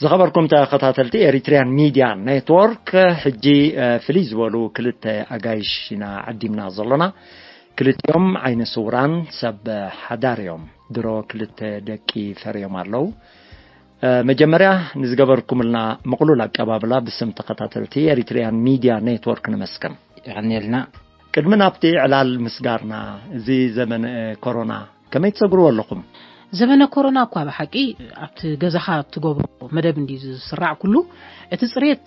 ዝኸበርኩም ተኸታተልቲ ኤሪትሪያን ሚድያ ኔትወርክ፣ ሕጂ ፍልይ ዝበሉ ክልተ ኣጋይሽ ኢና ዓዲምና ዘሎና። ክልቲኦም ዓይነ ስውራን ሰብ ሓዳር እዮም። ድሮ ክልተ ደቂ ፈርዮም ኣለዉ። መጀመርያ ንዝገበርኩምልና ምቕሉል ኣቀባብላ ብስም ተኸታተልቲ ኤሪትሪያን ሚድያ ኔትወርክ ንመስክን። የቐንየልና። ቅድሚ ናብቲ ዕላል ምስጋርና፣ እዚ ዘመነ ኮሮና ከመይ ትሰግርዎ ኣለኹም? ዘመነ ኮሮና እኳ ብሓቂ ኣብቲ ገዛኻ እትገብሮ መደብ እንዲ ዝስራዕ ኩሉ፣ እቲ ጽሬት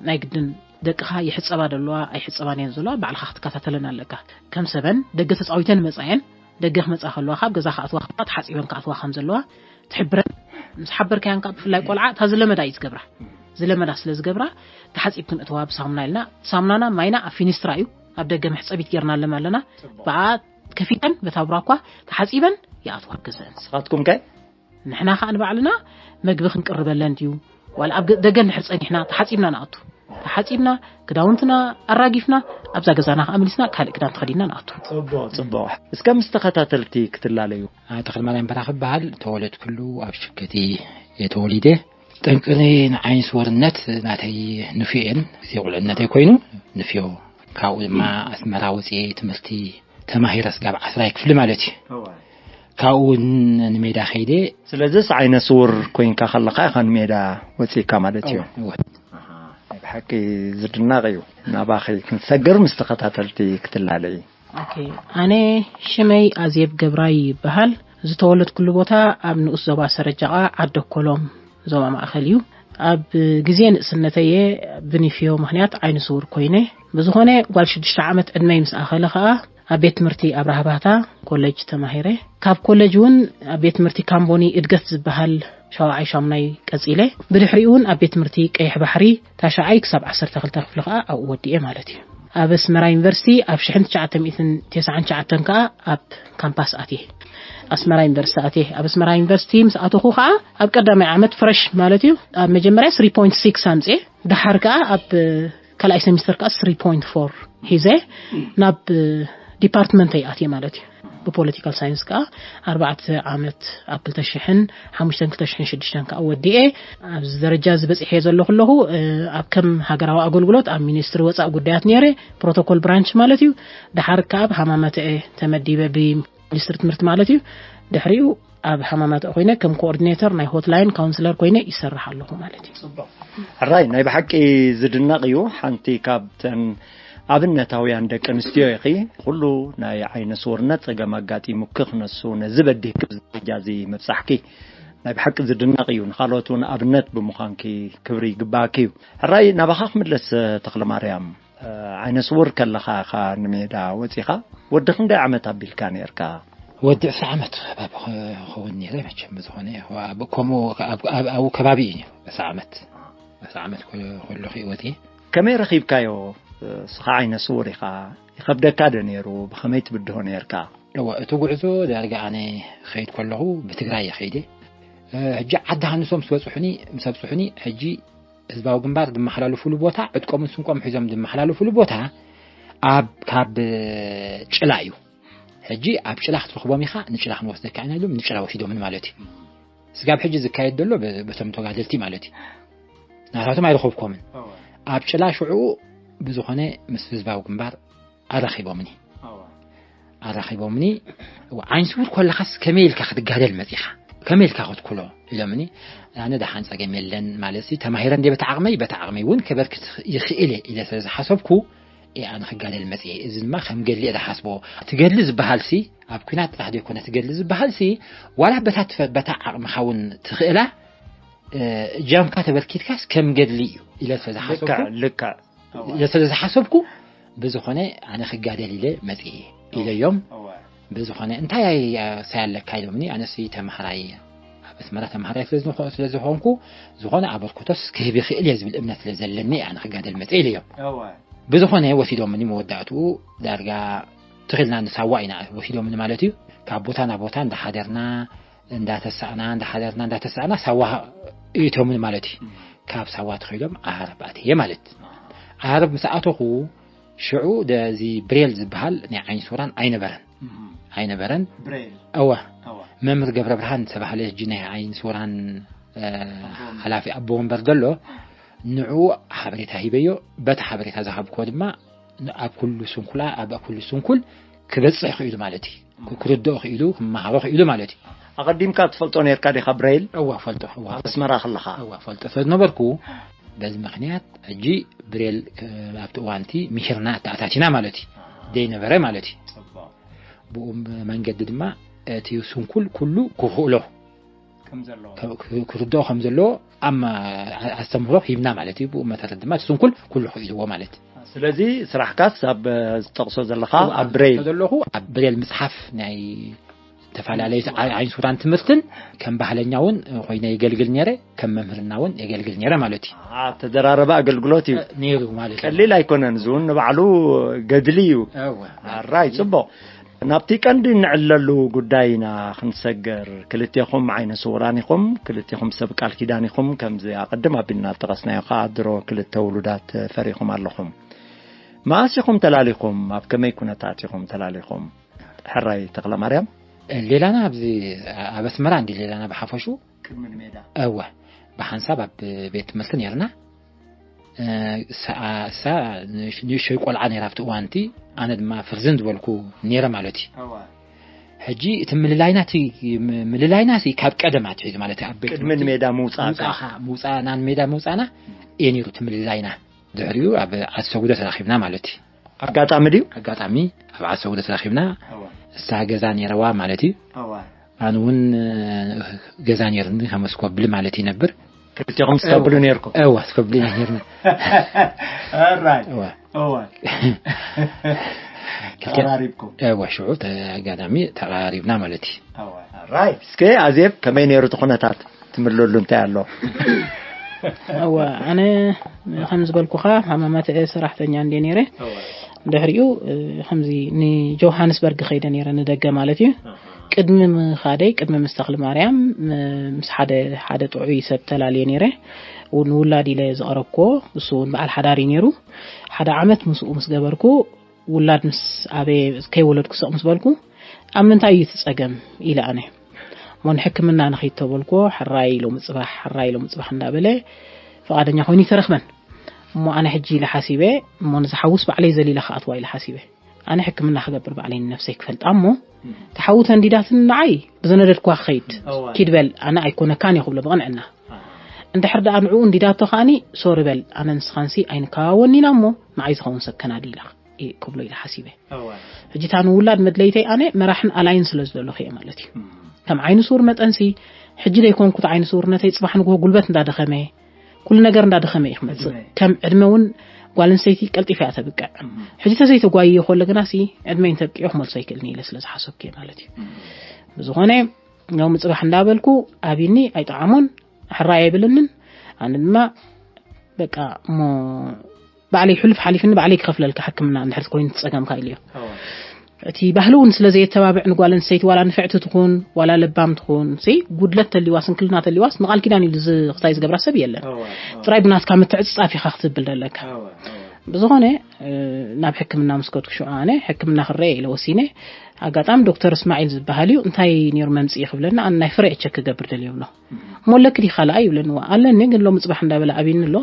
ናይ ግድን ደቅኻ ይሕጸባ ደለዋ ኣይሕጸባን እየን ዘለዋ፣ ባዕልኻ ክትከታተለን ኣለካ። ከም ሰበን ደገ ተጻዊተን መጻየን፣ ደገ ክመጻ ከለዋ ካብ ገዛ ክኣትዋ ከለዋ ተሓጺበን ክኣትዋ ከም ዘለዋ ትሕብረን። ምስ ሓበርካያን ከዓ ብፍላይ ቆልዓ እታ ዝለመዳ እዩ ዝገብራ። ዝለመዳ ስለ ዝገብራ ተሓጺብክን እተዋ ብሳሙና ኢልና፣ ሳሙናና ማይና ኣብ ፊኒስትራ እዩ፣ ኣብ ደገ መሕጸቢት ጌርናለም ኣለና። ብኣ ከፊተን በታ ብራኳ ተሓጺበን ይኣትዋ ገዘን። ንስኻትኩም ከ? ንሕና ከኣ ንባዕልና መግቢ ክንቅርበለን ድዩ? ዋላ ኣብ ገ-፣ ደገ እንድሕር ጸኒሕና ተሓጺብና ንኣቱ። ተሓጺብና፣ ክዳውንትና ኣራጊፍና፣ ኣብዛ ገዛና ከኣ መሊስና ካልእ ክዳን ተኸዲንና ንኣቱ። ጽቡቕ፣ ጽቡቕ። እስከ ምስ ተኸታተልቲ ክትላለዩ። ኣነ ተኽለማርያም በራኺ እበሃል። ተወለድኩሉ ኣብ ሽከቲ እየ ተወሊደ። ጠንቅኒ ንዓይኒ ስወርነት ናተይ ንፍዮ እየን። ግዜ ቁልዕነተይ ኮይኑ ንፍዮ። ካብኡ ድማ ኣስመራ ወፅየ ትምህርቲ ተማሂረ ስጋብ ዓስራይ ክፍሊ ማለት እዩ። እዋ። ካብኡ እውን ንሜዳ ከይደ። ስለዚስ ዓይነ ስውር ኮይንካ ከለኻ ኢኻ ንሜዳ ወፂእካ ማለት እዩ። እወ። ኣሃ፣ ናይ ብሓቂ ዝድነቕ እዩ። ናባኺ ክንሰግር ምስ ተኸታተልቲ ክትላለይ። ኦኬ፣ ኣነ ሽመይ ኣዜብ ገብራይ ይበሃል። ዝተወለድኩሉ ቦታ ኣብ ንኡስ ዞባ ሰረጃቓ ዓዲ ኮሎም ዞባ ማእከል እዩ። ኣብ ግዜ ንእስነተየ ብኒፍዮ ምኽንያት ዓይነ ስውር ኮይነ። ብዝኾነ ጓል ሽዱሽተ ዓመት ዕድመይ ምስ ኣኸለ ኸኣ ኣብ ቤት ትምህርቲ ኣብርሃ ባህታ ኮሌጅ ተማሂረ። ካብ ኮሌጅ እውን ኣብ ቤት ትምህርቲ ካምቦኒ እድገት ዝበሃል ሻውዓይ ሻሙናይ ቀጺለ። ብድሕሪኡ እውን ኣብ ቤት ትምህርቲ ቀይሕ ባሕሪ ታሽዓይ ክሳብ ዓሰርተ ክልተ ክፍሊ ኸኣ ኣብኡ ወዲኤ ማለት እዩ። ኣብ ኣስመራ ዩኒቨርሲቲ ኣብ ሽሕን ትሽዓተ ሚእትን ተስዓን ትሽዓተን ከኣ ኣብ ካምፓስ ኣትየ። ኣስመራ ዩኒቨርሲቲ ኣትየ። ኣብ ኣስመራ ዩኒቨርሲቲ ምስ ኣተኹ ከኣ ኣብ ቀዳማይ ዓመት ፍረሽ ማለት እዩ። ኣብ መጀመርያ ስሪ ፖይንት ሲክስ ኣምጽኤ። ደሓር ከኣ ኣብ ካልኣይ ሰሚስተር ከኣ ስሪ ፖይንት ፎር ሒዘ ናብ ዲፓርትመንተይ ኣትየ ማለት እዩ። ብፖለቲካል ሳይንስ ከኣ ኣርባዕተ ዓመት ኣብ ክልተ ሽሕን ሓሙሽተን ክልተ ሽሕን ሽዱሽተን ከኣ ወዲኤ። ኣብዚ ደረጃ እዚ በጺሐ ዘለኹ ኣለኹ፣ እ፣ ኣብ ከም ሃገራዊ ኣገልግሎት ኣብ ሚኒስትሪ ወጻኢ ጉዳያት ነይረ፣ ፕሮቶኮል ብራንች ማለት እዩ። ደሓር ከኣ ኣብ ሃማመተኤ ተመዲበ ብሚኒስትሪ ትምህርቲ ማለት እዩ። ድሕሪኡ ኣብ ሃማመተኤ ኮይነ ከም ኮኦርዲኔተር ናይ ሆትላይን ካውንስለር ኮይነ ይሰርሕ ኣለኹ ማለት እዩ። ጽቡቕ። ሕራይ፣ ናይ ብሓቂ ዝድነቕ እዩ። ሓንቲ ካብተን ኣብነታውያን ደቂ ኣንስትዮ ኢኺ። ኩሉ ናይ ዓይነ ስውርነት ጸገም ኣጋጢሙኪ ክነሱ ነዚ በዲህኪ ኣብዚ ደረጃ እዚ ምብጻሕኪ ናይ ብሓቂ ዝድነቕ እዩ። ንኻልኦት እውን ኣብነት ብምዃንኪ ክብሪ ይግባኣኪ እዩ። ሕራይ፣ ናባኻ ክምለስ፣ ተኽለ ማርያም። እ፣ ዓይነ ስውር ከለኻ ኢኻ ንሜዳ ወጺኻ? ወዲ ክንደይ ዓመት ኣቢልካ ነይርካ? ወዲ ዕስራ ዓመት ከባቢ ኸ-፣ ኸውን ነይረ መቸም። ብዝኾነ ኣብ፣ ከምኡ ኣብ፣ ኣብ፣ ኣብኡ ከባቢ እዩ ነይሩ። ዕስራ ዓመት፣ ዕስራ ዓመት ኮ-፣ ከለኹ እዩ ወጺኤ። ከመይ ረኺብካዮ? እስኻ ዓይነ ስውር ኢኻ። ይኸብደካ ዶ ነይሩ? ብኸመይ ትብድሆ ነይርካ? እወ፣ እቲ ጉዕዞ ዳርጋ ኣነ ኸይድ ከለኹ ብትግራይ እየ ኸይደ። እ፣ ሕጂ ዓዲ ሃንሶም ምስ በጽሑኒ፣ ምስ ኣብጽሑኒ፣ ሕጂ ህዝባዊ ግንባር ዝመሓላለፉሉ ቦታ፣ ዕጥቆምን ስንቆም ሒዞም ዝመሓላለፉሉ ቦታ ኣብ፣ ካብ ጭላ እዩ። ሕጂ ኣብ ጭላ ክትረኽቦም ኢኻ፣ ንጭላ ክንወስደካ ኢና ኢሎም ንጭላ ወሲዶምን ማለት እዩ። ስጋብ ሕጂ ዝካየድ ዘሎ ብ-፣ በቶም ተጋደልቲ ማለት እዩ። ናታቶም ኣይረኸብኮምን። እወ። ኣብ ጭላ ሽዑ ብዝኾነ ምስ ህዝባዊ ግንባር ኣራኺቦምኒ። እወ። ኣራኺቦምኒ፣ "እወ፣ ዓይን ስውር ኮለኻስ ከመይ ኢልካ ክትጋደል መጺኻ? ከመይ ኢልካ ክትክሎ?" ኢሎምኒ። ኣነ ደሓን ጸገም የለን ማለት ሲ፣ ተማሂረ እንደ በታ ዓቕመይ፣ በታ ዓቕመይ እውን ከበርክት ይኽእል እየ ኢለ ስለ ዝሓሰብኩ፣ እየ ኣነ ክጋደል መጽየ። እዚ ድማ ከም ገድሊ እየ ዝሓስቦ። እቲ ገድሊ ዝበሃልሲ፣ ኣብ ኲናት ጥራሕ ዘይኮነ እቲ ገድሊ ዝበሃልሲ፣ ዋላ በታ ትፈ-፣ በታ ዓቕምኻ እውን ትኽእላ፣ እ፣ ጃምካ ተበርኪትካስ ከም ገድሊ እዩ ኢለ ስለ ዝሓሰብኩ፣ ልክዕ፣ ልክዕ። ኢለ ስለ ዝሓሰብኩ፣ ብዝኾነ ኣነ ክጋደል ኢለ መጽየ ኢለዮም። እወ። ብዝኾነ እንታይ ኣይ-፣ ኣሳይ ኣለካ ኢሎምኒ፣ ኣነሲ ተምሃራይ እየ። ኣብ ኣስመራ ተምሃራይ ስለ ዝኾ-፣ ስለ ዝኾንኩ፣ ዝኾነ ኣበርክቶስ ክህብ ይኽእል እየ ዝብል እምነት ስለ ዘለኒ እየ ኣነ ክጋደል መጽየ ኢለዮም። እወ። ብዝኾነ ወሲዶምኒ መወዳእትኡ ዳርጋ ትኽልና ንሳዋ ኢና ወሲዶምኒ ማለት እዩ። ካብ ቦታ ናብ ቦታ እንዳሓደርና፣ እንዳተሳእና፣ እንዳሓደርና፣ እንዳተሳእና ሳዋ እእቶምኒ ማለት እዩ። እም። ካብ ሳዋ ተኸይሎም ዓረብ ኣትየ ማለት። ዓረብ ምስ ኣተኹ ሽዑ እዚ ብሬል ዝበሃል ናይ ዓይኒ ስውራን ኣይነበረን። ኣይነበረን። ብሬል እወ እወ መምህር ገብረ ብርሃን ዝተባህለ ሕጂ ናይ ዓይኒ ስውራን ሓላፊ ኣቦ ወንበር ዘሎ ንዕኡ ሓበሬታ ሂበዮ። በቲ ሓበሬታ ዝሃብክዎ ድማ ኣብ ኩሉ ስንኩላ ኣብ ኩሉ ስንኩል ክበፅሕ ክኢሉ ማለት እዩ። ክርድኦ ክኢሉ ክመሃሮ ክኢሉ ማለት እዩ። ኣቐዲምካ ትፈልጦ ነርካ ዲኻ ብሬል? እዋ ፈልጦ እዋ ኣስመራ ከለኻ? እዋ ፈልጦ ስለዝነበርኩ በዚ ምክንያት ሕጂ ብሬል ኣብቲ እዋንቲ ምሂርና ኣተኣታቲና ማለት እዩ። ዘይነበረ ማለት እዩ። ብኡ መንገዲ ድማ እቲ ስንኩል ኩሉ ክኽእሎ ክርድኦ ከም ዘለዎ ኣስተምህሮ ሂብና ማለት እዩ። ብኡ መሰረት ድማ እቲ ስንኩል ኩሉ ክኢልዎ ማለት እዩ። ስለዚ ስራሕካስ ኣብ ዝጠቕሶ ዘለኻ ኣብ ብሬል ዘለኹ ኣብ ብሬል ምፅሓፍ ናይ ዝተፈላለዩ ዓይን ሱራን ትምህርትን ከም ባህለኛ እውን ኮይነ የገልግል ነረ፣ ከም መምህርና እውን የገልግል ነረ ማለት እዩ። ተደራረበ ኣገልግሎት እዩ ነይሩ ማለት እዩ። ቀሊል ኣይኮነን። እዚ እውን ንባዕሉ ገድሊ እዩ። ኣራይ ፅቡቅ። ናብቲ ቀንዲ እንዕለሉ ጉዳይ ኢና ክንሰገር። ክልቴኹም ዓይነ ስውራን ኢኹም፣ ክልቴኹም ሰብ ቃል ኪዳን ኢኹም። ከምዚ ኣቐድም ኣቢልና ዝጠቐስናዮ ከዓ ድሮ ክልተ ውሉዳት ፈሪኹም ኣለኹም። መኣስ ኢኹም ተላሊኹም? ኣብ ከመይ ኩነታት ኢኹም ተላሊኹም? ሕራይ ተኽለ ማርያም። ሌላና ኣብዚ ኣብ ኣስመራ እንዲ ሌላና ብሓፈሹ ቅድሚ ንሜዳ እወ ብሓንሳብ ኣብ ቤት ትምህርቲ ነርና። እሳ ንእሽተይ ቆልዓ ነራ ኣብቲ እዋንቲ፣ ኣነ ድማ ፍርዝን ዝበልኩ ነረ ማለት እዩ። ሕጂ እቲ ምልላይና እቲ ምልላይና ሲ ካብ ቀደም ኣትሒዙ ማለት እዩ። ኣብ ቤት ቅድሚ ትምህርቲ ንሜዳ ምውፃእካ ምውፃእኻ ምውፃእና ንሜዳ ምውፃእና እየ ነይሩ እቲ ምልላይና። ድሕሪኡ ኣብ ዓሰጉዶ ተራኺብና ማለት እዩ። ኣጋጣሚ ድዩ? ኣጋጣሚ ኣብ ዓሰጉዶ ተራኺብና። እሳ ገዛ ነይረዋ ማለት እዩ። ኣነ እውን ገዛ ነይርኒ ከም እስኮብል ማለት ይነብር። ክልቲኹም ትሰብሉ ነርኩም? እዋ ትሰብሉ ኢና ነርና። ራይ እዋ ተቐራሪብኩም? እዋ ሽዑ ኣጋጣሚ ተቐራሪብና ማለት እዩ። ራይ እስከ ኣዜብ ከመይ ነይሩ እቲ ኩነታት? ትምልሉ እንታይ ኣሎ? እዋ ኣነ ከም ዝበልኩኻ ሃማማት ሰራሕተኛ እንደ ነይረ ድሕሪኡ ከምዚ ንጆሃንስበርግ ከይደ ነይረ ንደገ ማለት እዩ። ቅድሚ ምኻደይ ቅድሚ ምስ ተኽሊ ማርያም ምስ ሓደ ሓደ ጥዑይ ሰብ ተላልየ ነይረ። ንውላድ ኢለ ዝቐረብኮ እሱ እውን በዓል ሓዳር እዩ ነይሩ። ሓደ ዓመት ምስኡ ምስ ገበርኩ ውላድ ምስ ኣበየ ከይወለድኩ ስቕ ምስ በልኩ ኣብ ምንታይ እዩ እቲ ጸገም ኢለ ኣነ እሞ ንሕክምና ንኸይድ ተበልኮ ሕራይ ኢሎ ምጽባሕ ሕራይ ኢሎ ምጽባሕ እንዳበለ ፍቓደኛ ኮይኑ ይተረኽበን እሞ ኣነ ሕጂ ኢለ ሓሲበ እሞ ንዝሓውስ ባዕለይ ዘሊለ ክኣትዋ ኢለ ሓሲበ ኣነ ሕክምና ክገብር ባዕለይ ንነፍሰይ ክፈልጣ እሞ ተሓውተ እንዲዳትን ንዓይ ብዘነደድኳ ክኸይድ ኪድ በል ኣነ ኣይኮነካን እየ ክብሎ ብቕንዕና እንድሕር ደኣ ንዕኡ እንዲዳቶ ከኣኒ ሶሪ በል ኣነ ንስኻንሲ ኣይንከዋወን ኢና እሞ ንዓይ ዝኸውን ሰብ ከናዲ ኢላ ክብሎ ኢለ ሓሲበ ሕጂ እታ ንውላድ መድለይተይ ኣነ መራሕን ኣላይን ስለ ዝደለኹ እየ ማለት እዩ ከም ዓይኒ ስውር መጠንሲ ሕጂ ዘይኮንኩት ዓይኒ ስውርነተይ ፅባሕ ንግሆ ጉልበት እንዳደኸመ ኩሉ ነገር እንዳደኸመ እዩ ክመፅእ ከም ዕድመ እውን ጓል ኣንስተይቲ ቀልጢፋ እያ ተብቅዕ ሕጂ ተዘይተጓይዮ ከሎ ግና ሲ ዕድመይ እንተብቂዑ ክመልሶ ኣይክእልን ኢለ ስለ ዝሓሰብኩ እየ ማለት እዩ ብዝኾነ ሎሚ ፅባሕ እንዳበልኩ ኣብኒ ኣይጠዓሞን ሕራይ ኣይብልንን ኣነ ድማ በቃ እሞ ባዕለይ ሕሉፍ ሓሊፍኒ ባዕለይ ክኸፍለልካ ሕክምና እንድሕር ኮይኑ ትፀገምካ ኢልዮ እቲ ባህሊ እውን ስለ ዘየተባብዕ ንጓል ኣንስተይቲ ዋላ ንፍዕቲ ትኹን ዋላ ለባም ትኹን ሲ ጉድለት ተሊዋ ስንክልና ተሊዋስ ንቃል ኪዳን ኢሉ ክሳይ ዝገብራ ሰብ የለን ጥራይ ብናትካ ምትዕፅፃፍ ኢኻ ክትብል ዘለካ ብዝኾነ ናብ ሕክምና ምስ ከድኩ ሽዑ ኣነ ሕክምና ክረአ ኢለ ወሲነ ኣጋጣሚ ዶክተር እስማዒል ዝበሃል እዩ እንታይ ነይሩ መምፅኢ ክብለና ኣነ ናይ ፍረ ቸክ ክገብር ደልዮ ብሎ እሞ ኣለኪ ዲኻ ለኣ ይብለኒ ኣለኒ ግን ሎሚ ፅባሕ እንዳበለ ኣብይኒ ኣሎ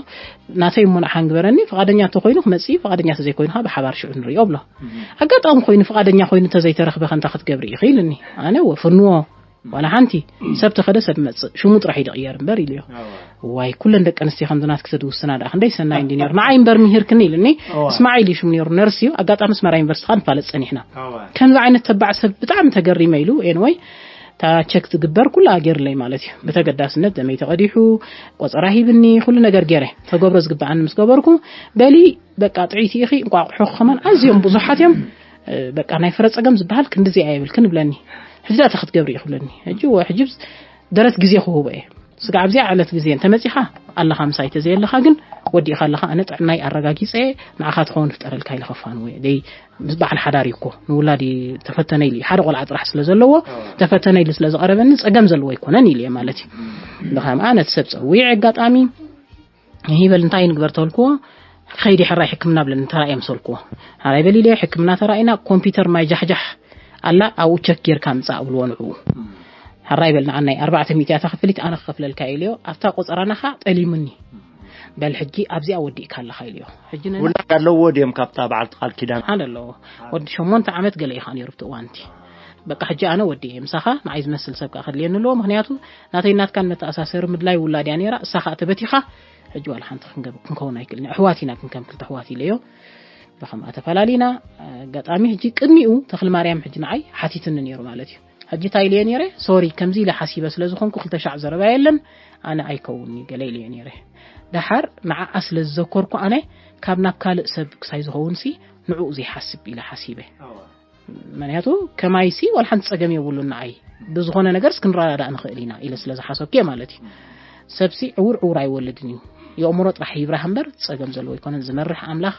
ናተይ እሞ ንዓኻ ንግበረኒ ፍቓደኛ ተኮይኑ ክመፅእ እዩ ፍቓደኛ ተዘይኮይኑ ከዓ ብሓባር ሽዑ ንሪኦ ብሎ ኣጋጣሚ ኮይኑ ፍቓደኛ ኮይኑ እንተዘይተረኽበ ከንታ ክትገብሪ ኢኺ ኢልኒ ኣነ ወፍንዎ ዋላ ሓንቲ ሰብ ተኸደ ሰብ መፅእ ሽሙ ጥራሕ ይድቕየር እምበር ኢልዮ ዋይ ኩለን ደቂ ኣንስትዮ ከምዚ ናትኪ ተድውስና ደኣ ክንደይ ሰናይ እንዲ ነይሩ ንዓይ እምበር ምሂርክኒ ኢልኒ እስማዒል እዩ ሽሙ ነይሩ ነርስ እዩ ኣጋጣሚ ኣስመራ ዩኒቨርሲቲ ከዓ ንፋለጥ ፀኒሕና ከምዚ ዓይነት ተባዕ ሰብ ብጣዕሚ ተገሪመ ኢሉ ኤንወይ እታ ቸክ ትግበር ኩላ ገይርለይ ማለት እዩ ብተገዳስነት ደመይ ተቐዲሑ ቆፀራ ሂብኒ ኩሉ ነገር ገይረ ተገብሮ ዝግበኣኒ ምስ ገበርኩ በሊ በቃ ጥዕይቲ ኢኺ እንቋቑሖ ከማን ኣዝዮም ብዙሓት እዮም በቃ ናይ ፍረ ፀገም ዝበሃል ክንድዚ ኣየብልክን ይብለኒ ሕጂ ዳታ ክትገብሪ እዩ ክብለኒ ሕጂ ወ ሕጂ ደረት ግዜ ክህቦ እየ ስጋዕ ኣብዚኣ ዕለት ግዜ እንተመፂኻ ኣለኻ ምሳይ ተዘየለኻ ግን ወዲእኻ ኣለኻ ኣነ ጥዕናይ ኣረጋጊፀ ንዓኻ ትኸውን ፍጠረልካ ኢለ ከፋንወ ደይ ምስ በዓል ሓዳር እዩ እኮ ንውላድ ተፈተነ ኢሉ ሓደ ቆልዓ ጥራሕ ስለ ዘለዎ ተፈተነ ኢሉ ስለ ዝቐረበኒ ፀገም ዘለዎ ኣይኮነን ኢሉ እየ ማለት እዩ ብኸምኣ ነቲ ሰብ ፀዊዕ ኣጋጣሚ ይበል እንታይ ንግበር ተልክዎ ከይዲ ሕራይ ሕክምና ብለኒ፣ ተራእየ መሰልኩዎ። ሕራይ በል ኢለ ሕክምና ተራእና፣ ኮምፒውተር ማይ ጃሕጃሕ ኣላ፣ ኣብኡ ቸክ ጌርካ ምጻእ ብልዎ ንዕኡ። ሕራይ በል፣ ንዓናይ ኣርባዕተ ሚእቲ እያ እታ ክፍሊት፣ ኣነ ክኸፍለልካ ኢለዮ። ኣብታ ቆጸራና ኸኣ ጠሊሙኒ። በል ሕጂ ኣብዚኣ ወዲእካ ኣለኻ ኢለዮ። ሕጂ ነና ውላድ ኣለዎ ድዮም ካብታ በዓልቲ ቃል ኪዳን? ሓደ ኣለዎ። ወዲ ሸሞንተ ዓመት ገለ ኢኻ ነይሩ ኣብቲ እዋንቲ። በቃ ሕጂ ኣነ ወዲኤ፣ ምሳኻ ንዓይ ዝመስል ሰብ ከኣ ከድልየኒ ኣለዎ። ምኽንያቱ ናተይ ናትካን መተኣሳሰሪ ምድላይ ውላድ እያ ነይራ። እሳ ኸኣ ተበቲኻ፣ ሕጂ ዋላ ሓንቲ ክንገብ-፣ ክንከውን ኣይክእልን። ኣሕዋት ኢና ክንከም ክልተ ኣሕዋት ኢለዮ። ብኸምኣ ተፈላሊና። ኣጋጣሚ ሕጂ ቅድሚኡ ተኽለ ማርያም ሕጂ ንዓይ ሓቲትኒ ነይሩ ማለት እዩ። ሕጂ እንታይ ኢለዮ ነይረ? ሶሪ፣ ከምዚ ኢለ ሓሲበ ስለ ዝኾንኩ ክልተ ሻዕ ዘረባ የለን፣ ኣነ ኣይከውን እዩ ገለ ኢለዮ ነይረ። ደሓር ንዓኣ ስለ ዝዘከርኩ ኣነ ካብ ናብ ካልእ ሰብ ክሳይ ዝኸውን ሲ ንዕኡ ዘይሓስብ ኢለ ሓሲበ። ምክንያቱ ከማይሲ ዋላ ሓንቲ ጸገም የብሉን ንዓይ። ብዝኾነ ነገርስ ክንረዳዳእ ንኽእል ኢና ኢለ ስለ ዝሓሰብኩ እየ ማለት እዩ። ሰብሲ ዕውር ዕውር ኣይወልድን እዩ። የእምሮ ጥራሕ ይብራህ እምበር ጸገም ዘለዎ ኣይኮነን። ዝመርሕ ኣምላኽ፣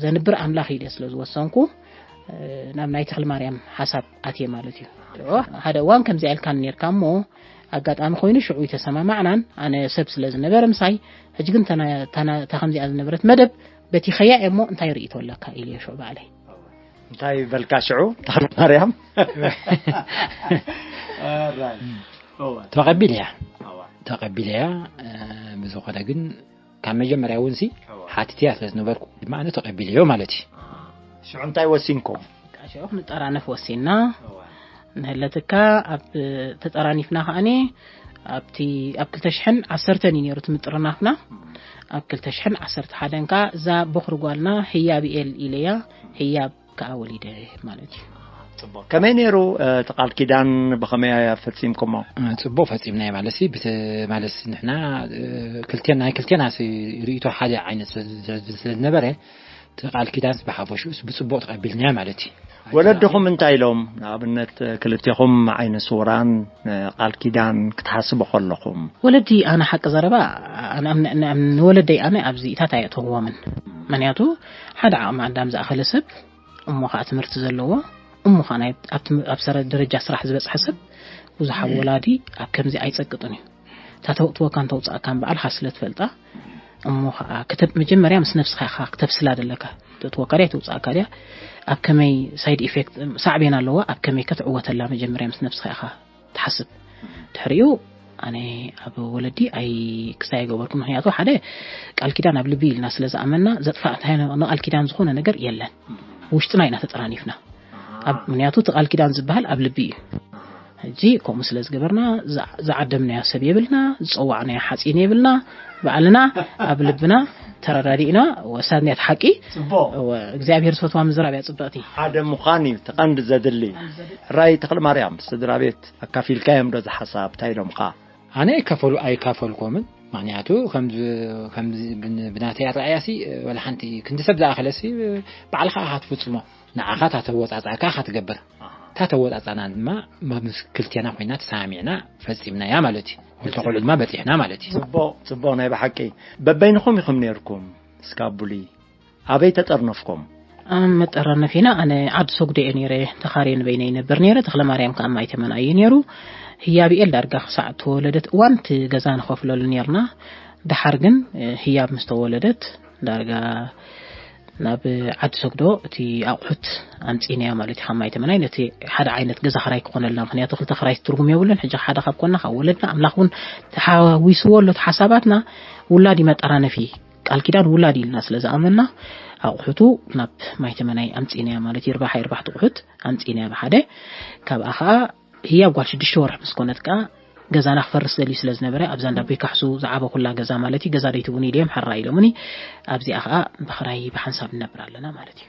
ዘንብር ኣምላኽ ኢለ ስለ ዝወሰንኩ፣ እ፣ ናብ ናይ ተኽለ ማርያም ሓሳብ ኣትየ ማለት እዩ። ሓደ እዋን ከምዚኣ ኢልካኒ ነርካ እሞ፣ ኣጋጣሚ ኮይኑ ሽዑ ኣይተሰማማዕናን፣ ኣነ ሰብ ስለ ዝነበረ ምሳይ፣ ሕጂ ግን ተና-፣ ተና-፣ እታ ከምዚኣ ዝነበረት መደብ በቲኸያ እየ እሞ እንታይ ርእይቶ ኣለካ ኢለዮ ሽዑ ባዕለይ። እንታይ በልካ ሽዑ? ተኽለ ማርያም። ተቐቢለያ። ተቐቢለያ። እ፣ ብዝኾነ ግን ካብ መጀመርያ እውን ሲ ሓቲትያ ስለ ዝነበርኩ ድማ ኣነ ተቐቢለዮ ማለት እዩ። ሽዑ እንታይ ወሲንኩም? በቃ ሽዑ ክንጠራነፍ ወሲንና። ንህለትካ ኣብ ተጠራኒፍና ከኣኒ ኣብቲ ኣብ ክልተ ሽሕን ዓሰርተን እዩ ነይሩ እቲ ምጥርናፍና። ኣብ ክልተ ሽሕን ዓሰርተ ሓደን ከኣ እዛ ቦኽሪ ጓልና ህያብ ኤል ኢለያ፣ ህያብ ከኣ ወሊደ ማለት እዩ። ጽቡቕ። ከመይ ነይሩ፣ እ፣ እቲ ቃል ኪዳን ብኸመይ ፈጺምኩሞ? እ፣ ጽቡቕ ፈጺምናዮ ማለት ሲ፣ ብተ-፣ ማለት ሲ ንሕና፣ እ፣ ክልቴና፣ ናይ ክልቴና ሲ ርእይቶ ሓደ ዓይነት ስለ፣ ስለ፣ ስለ ዝነበረ፣ እቲ ቃል ኪዳንስ ብሓፈሽኡስ ብጽቡቕ ተቐቢልናዮ ማለት እዩ። ወለድኹም እንታይ ኢሎም? ንኣብነት ክልቴኹም ዓይነ ስውራን ቃል ኪዳን ክትሓስቡ ከለኹም? ወለዲ ኣነ ሓቂ ዘረባ ኣነ ኣብ ን-፣ ን-፣ ንወለደይ ኣነ ኣብዚኢታት ኣየእተውዎምን። ምኽንያቱ ሓደ ዓቕሚ ኣዳም ዝኣኸለ ሰብ እሞ ኸኣ ትምህርቲ ዘለዎ እሞ ኸኣ ናይ ኣብ ትም-፣ ኣብ ሰረ-፣ ደረጃ ስራሕ ዝበጽሐ ሰብ ብዙሕ ኣብ ወላዲ ኣብ ከምዚ ኣይጸቅጥን እዩ። እታ ተውጥወካን ተውጻእካን በዓልኻ ስለ ትፈልጣ እሞ ኸኣ ክተ-፣ መጀመርያ ምስ ነብስኻ ኢኻ ክተብስላ ደለካ። ተውጥወካ ድያ ተውጻእካ ድያ፣ ኣብ ከመይ ሳይድ ኢፌክት ሳዕቤን ኣለዋ፣ ኣብ ከመይ ከ ትዕወተላ መጀመርያ ምስ ነብስኻ ኢኻ ትሓስብ። ድሕሪኡ ኣነ ኣብ ወለዲ ኣይ ክስታይ ኣይገበርኩን። ምኽንያቱ ሓደ ቃል ኪዳን ኣብ ልቢ ኢልና ስለ ዝኣመንና ዘጥፋእ እንታይ ን-፣ ንቃል ኪዳን ዝኾነ ነገር የለን። ውሽጥና ኢና ተጠራኒፍና። ኣብ ምኽንያቱ እቲ ቃል ኪዳን ዝበሃል ኣብ ልቢ እዩ። ሕጂ ከምኡ ስለ ዝገበርና ዝዓ-፣ ዝዓደምናዮ ሰብ የብልና፣ ዝጸዋዕናዮ ሓጺን የብልና፣ ባዕልና ኣብ ልብና ተረዳዲእና ወሳንያት ሓቂ ጽቡቕ። እወ፣ እግዚኣብሔር ዝፈትዋ ምዝራብ እያ ጽብቕቲ። ሓደ ምዃን እዩ እቲ ቀንዲ ዘድሊ። ሕራይ ተኽለ ማርያም፣ ስድራ ቤት ኣካፊልካዮም ዶ ዝሓሳብ? እንታይ ኢሎምኻ? ኣነ ኣይካፈሉ-፣ ኣይካፈልኮምን። ምኽንያቱ ከምዚ፣ ከምዚ ብን-፣ ብናተይ ኣረኣእያሲ፣ ወላ ሓንቲ ክንዲ ሰብ ዝኣኸለሲ፣ ባዕልኻ ኢኻ ትፍጽሞ። ንዓኻ እታ ተወጻጻእካ ኢኻ ትገብር። እታ ተወጻጻና ድማ ምስ ክልቴና ኮይና ተሰማሚዕና ፈጺምናያ ማለት እዩ። ክልተ ቆልዑ ድማ በጺሕና ማለት እዩ። ጽቡቕ፣ ጽቡቕ ናይ ብሓቂ። በበይንኹም ኢኹም ነይርኩም እስካብ ብሉይ? ኣበይ ተጠርነፍኩም? ኣብ መጠራነፊና ኣነ ዓዲ ሰጉዶ እየ ነይረ፣ ተኻርየ ንበይነይ ይነብር ነይረ። ተኽለ ማርያም ከኣ ማይ ተመን እዩ ነይሩ። ህያብኤል ዳርጋ ክሳዕ እተወለደት እዋን እቲ ገዛ ንኸፍለሉ ነይርና። ደሓር ግን፣ እ፣ ህያብ ምስ ተወለደት ዳርጋ ናብ ዓዲ ሰጉዶ እቲ ኣቑሑት ኣምጺእናዮ ማለት እዩ። ካብ ማይ ተመናይ ነቲ ሓደ ዓይነት ገዛ ክራይ ክኾነልና፣ ምኽንያቱ ክልተ ክራይ ትርጉም የብሉን። ሕጂ ሓደ ካብ ኮና ካብ ወለድና ኣምላኽ እውን ተሓዊስዎ ኣሎ እቲ ሓሳባትና። ውላድ እዩ መጠራነፊ፣ ቃል ኪዳን ውላድ ኢልና ስለ ዝኣመንና ኣቑሑቱ ናብ ማይ ተመናይ ኣምጺእናዮ ማለት እዩ። ይርባሕ ኣይርባሕ እቲ ኣቑሑት ኣምጺእናዮ ብሓደ። ካብኣ ኸኣ ህያብ ጓል ሽዱሽተ ወርሒ ምስ ኮነት ከኣ ገዛና ክፈርስ ደልዩ ስለ ዝነበረ ኣብዛ እንዳ ኣቦይ ካሕሱ ዝዓበኹላ ገዛ ማለት እዩ፣ ገዛ ደይትቡኒ ኢለዮም ሕራይ ኢሎምኒ። ኣብዚኣ ኸኣ ብኽራይ ብሓንሳብ ንነብር ኣለና ማለት እዩ።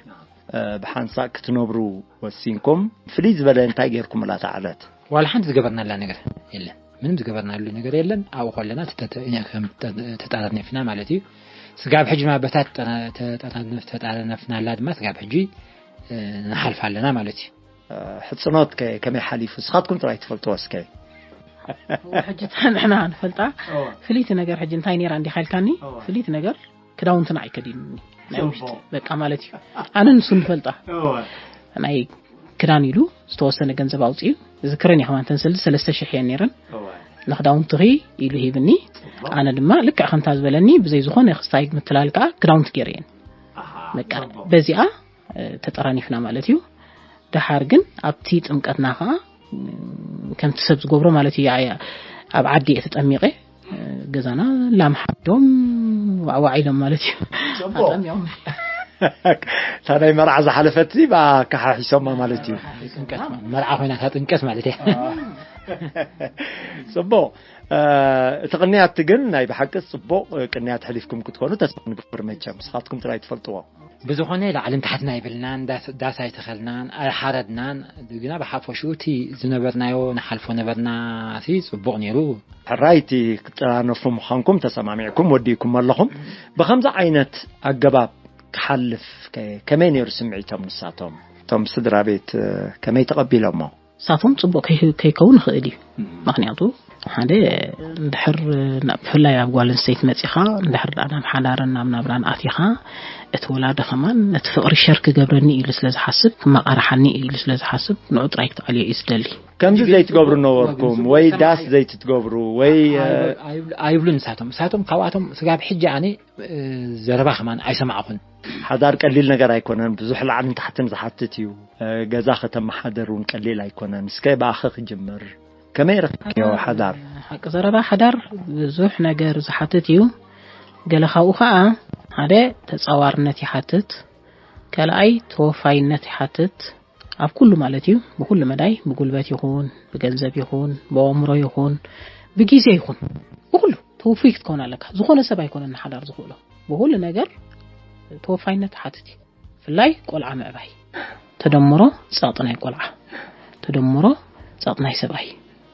እ፣ ብሓንሳእ ክትነብሩ ወሲንኩም፣ ፍልይ ዝበለ እንታይ ጌርኩምላ እታ ዕለት? ዋላ ሓንቲ ዝገበርናላ ነገር የለን። ምንም ዝገበርናሉ ነገር የለን። ኣብኡ ከለና ተተ-፣ ከም ተጠ-፣ ተጠራኒፍና ማለት እዩ። ስጋብ ሕጂ ድማ በታ ተጠራ-፣ ተጠራነፍ-፣ ተጠራነፍናላ ድማ ስጋብ ሕጂ፣ እ፣ ንሓልፍ ኣለና ማለት እዩ። እ፣ ሕጽኖት ከ ከመይ ሓሊፉ? ንስኻትኩም ጥራይ ትፈልጥዎ እስከ። እወ፣ ሕጂ እታ ንሕና ንፈልጣ እወ። ፍልይቲ ነገር ሕጂ እንታይ ነይራ እንዲኻ ኢልካኒ? እወ። ፍልይቲ ነገር ክዳውንትና ኣይከዲንኒ። ናይ ጽቡቕ። ውሽጢ በቃ ማለት እዩ። ኣነ ንሱ ንፈልጣ። እወ። ናይ ክዳን ኢሉ ዝተወሰነ ገንዘብ ኣውጺኡ፣ ዝክረን እየ ከማን፣ እተን ሰለስተ ሺሕ እየን ነይረን። እወ። ንክዳውንትኺ ኢሉ ሂብኒ። ኣነ ድማ ልክዕ ከምታ ዝበለኒ ብዘይ ዝኾነ ክስታይ ምትላል ከዓ ክዳውንቲ ገይረየን። በቃ በዚኣ ተጠራኒፍና ማለት እዩ። ደሓር ግን ኣብቲ ጥምቀትና ከዓ ከምቲ ሰብ ዝገብሮ ማለት እዩ። ኣብ ዓዲ እየ ተጠሚቐ። ገዛና ላም ሓዶም ዋዕዋዕ ኢሎም ማለት እዩ። ኣጠሚቖም። እታ ናይ መርዓ ዝሓለፈት ባ ካሓሒሶማ ማለት እዩ። መርዓ ኮይና እታ ጥምቀት ማለት እያ። ጽቡቕ። እቲ ቅንያት ግን ናይ ብሓቂ ጽቡቕ ቅንያት ሕሊፍኩም ክትኮኑ ተስፋ ንገብር። መቸም ንስኻትኩም ጥራይ ትፈልጥዎ። ብዝኾነ ላዕልን ታሕትን ኣይብልናን፣ ዳስ ኣይተኸልናን ኣይሓረድናን፣ ግና ብሓፈሽኡ እቲ ዝነበርናዮ ንሓልፎ ነበርና። ሲ ጽቡቕ ነይሩ። ሕራይቲ ክትጠናነፉ ምዃንኩም ተሰማሚዕኩም ወዲእኩም ኣለኹም። ብኸምዚ ዓይነት ኣገባብ ክሓልፍ ከመይ ነይሩ ስምዒቶም ንሳቶም? እቶም ስድራ ቤት ከመይ ተቐቢሎሞ? ንሳቶም ጽቡቕ ከይከውን ይኽእል እዩ። ምክንያቱ ሓደ እንድሕር ብፍላይ ኣብ ጓል ኣንስተይቲ መጺኻ እንድሕር ደኣ ናብ ሓዳርን ናብ ናብራን ኣቲኻ እቲ ወላዲ ከማን ነቲ ፍቕሪ ሸር ክገብረኒ ኢሉ ስለ ዝሓስብ ክመቓርሓኒ ኢሉ ስለ ዝሓስብ ንዑ ጥራይ ክትኣልዮ እዩ ዝደሊ። ከምዚ ዘይትገብሩ ነበርኩም ወይ ዳስ ዘይትትገብሩ ወይ ኣይብሉ ንሳቶም ንሳቶም ካብኣቶም ስጋብ ሕጂ ኣነ ዘረባ ከማን ኣይሰማዕኹን። ሓዳር ቀሊል ነገር ኣይኮነን። ብዙሕ ላዕልን ታሕትን ዝሓትት እዩ። ገዛ ከተመሓደር እውን ቀሊል ኣይኮነን። እስከ ብኣኸ ክጅምር። ከመይ ረኺብክዮ ሓዳር? ሓቂ ዘረባ ሓዳር ብዙሕ ነገር ዝሓትት እዩ። ገለ ካብኡ ከዓ ሓደ ተፃዋርነት ይሓትት፣ ካልኣይ ተወፋይነት ይሓትት። ኣብ ኩሉ ማለት እዩ፣ ብኩሉ መዳይ፣ ብጉልበት ይኹን ብገንዘብ ይኹን ብኣእምሮ ይኹን ብጊዜ ይኹን ብኩሉ ተውፊቅ ክትከውን ኣለካ። ዝኾነ ሰብ ኣይኮነን ንሓዳር ዝኽእሎ። ብኹሉ ነገር ተወፋይነት ሓትት እዩ። ብፍላይ ቆልዓ ምዕባይ ተደምሮ ጸቕጢ ናይ ቆልዓ፣ ተደምሮ ጸቕጢ ናይ ሰብኣይ፣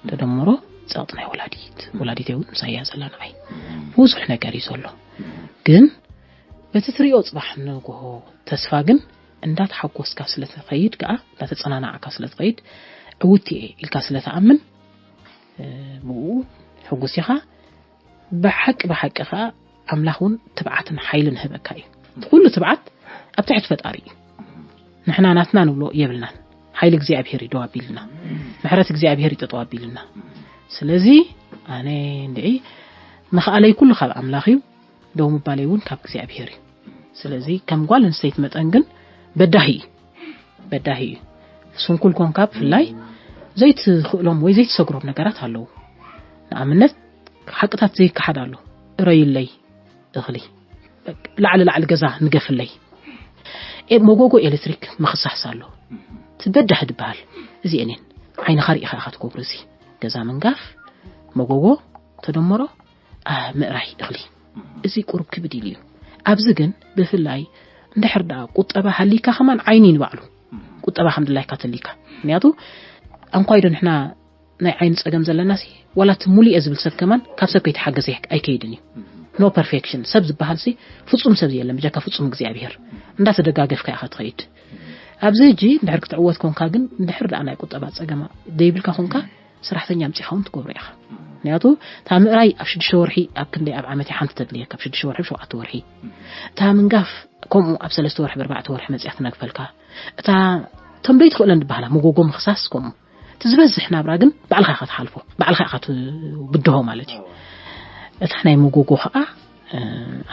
ተደምሮ ጸቕጢ ናይ ወላዲት። ወላዲት እውን ምሳያ ዘላ ንዓይ ብዙሕ ነገር እዩ ዘሎ። ግን በቲ ትሪኦ ጽባሕ ንግሆ ተስፋ ግን እንዳተሓጎስካ ስለ ትኸይድ ከዓ እንዳተጸናናዕካ ስለ ትኸይድ ዕውቲ እየ ኢልካ ስለ ትኣምን ብኡ ሕጉስ ኢኻ። ብሓቂ ብሓቂ ከዓ ኣምላኽ እውን ትብዓትን ሓይልን ህበካ እዩ። ኩሉ ትብዓት ኣብ ትሕቲ ፈጣሪ እዩ። ንሕና ናትና ንብሎ የብልናን። ሓይሊ እግዚኣብሔር እዩ ደው ኣቢልና፣ ምሕረት እግዚኣብሔር እዩ ጠጠው ኣቢልና። ስለዚ ኣነ እንድዒ ምኽኣለይ ኩሉ ካብ ኣምላኽ እዩ፣ ደው ምባለይ እውን ካብ እግዚኣብሔር እዩ። ስለዚ ከም ጓል ኣንስተይቲ መጠን ግን በዳሂ እዩ፣ በዳሂ እዩ። ስንኩል ኮንካ ብፍላይ ዘይትኽእሎም ወይ ዘይትሰግሮም ነገራት ኣለዉ። ንኣብነት ሓቅታት ዘይከሓድ ኣሎ። እረዩለይ እኽሊ፣ ላዕሊ ላዕሊ ገዛ ንገፍለይ፣ መጎጎ ኤሌክትሪክ ምኽሳስ ኣሎ። ትበዳህ ድበሃል እዚኤን እየን። ዓይንኻ ርኢኻ ኢኻ ትገብሮ። እዚ ገዛ ምንጋፍ፣ መጎጎ፣ ተደመሮ ምእራይ እኽሊ፣ እዚ ቁሩብ ክብድ ኢሉ እዩ። ኣብዚ ግን ብፍላይ እንድሕር ደኣ ቁጠባ ሃሊካ ከማን ዓይኒ ንባዕሉ ቁጠባ ከም ድላይካ ተሊካ። ምክንያቱ ኣንኳይዶ ንሕና ናይ ዓይኒ ጸገም ዘለና ሲ ዋላ እቲ ሙሉእ እየ ዝብል ሰብ ከማን ካብ ሰብ ከይተሓገዘ ኣይከይድን እዩ። ኖ ፐርፌክሽን ሰብ ዝበሃል ሲ ፍጹም ሰብ የለን ብጀካ ፍጹም እግዚኣብሔር። እንዳተደጋገፍካ ኢኻ ትኸይድ። ኣብዚ ሕጂ እንድሕር ክትዕወት ኮንካ ግን እንድሕር ደኣ ናይ ቁጠባ ጸገማ ደይብልካ ኮንካ ሰራሕተኛ ኣምጺኻ እውን ትገብሮ ኢኻ። ምክንያቱ እታ ምእራይ ኣብ ሽዱሽተ ወርሒ ኣብ ክንደይ ኣብ ዓመት ሓንቲ ተድልየካ ኣብ ሽዱሽተ ወርሒ ሸውዓተ ወርሒ እታ ምንጋፍ ከምኡ ኣብ ሰለስተ ወርሒ ብኣርባዕተ ወርሒ መጽያ ትነግፈልካ። እታ እቶም ደይትኽእለን ዝበሃላ መጎጎ ምኽሳስ ከምኡ እቲ ዝበዝሕ ናብራ ግን ባዕልኻ ኢኻ ትሓልፎ፣ ባዕልኻ ኢኻ ትብድሆ ማለት እዩ። እታ ናይ መጎጎ ከዓ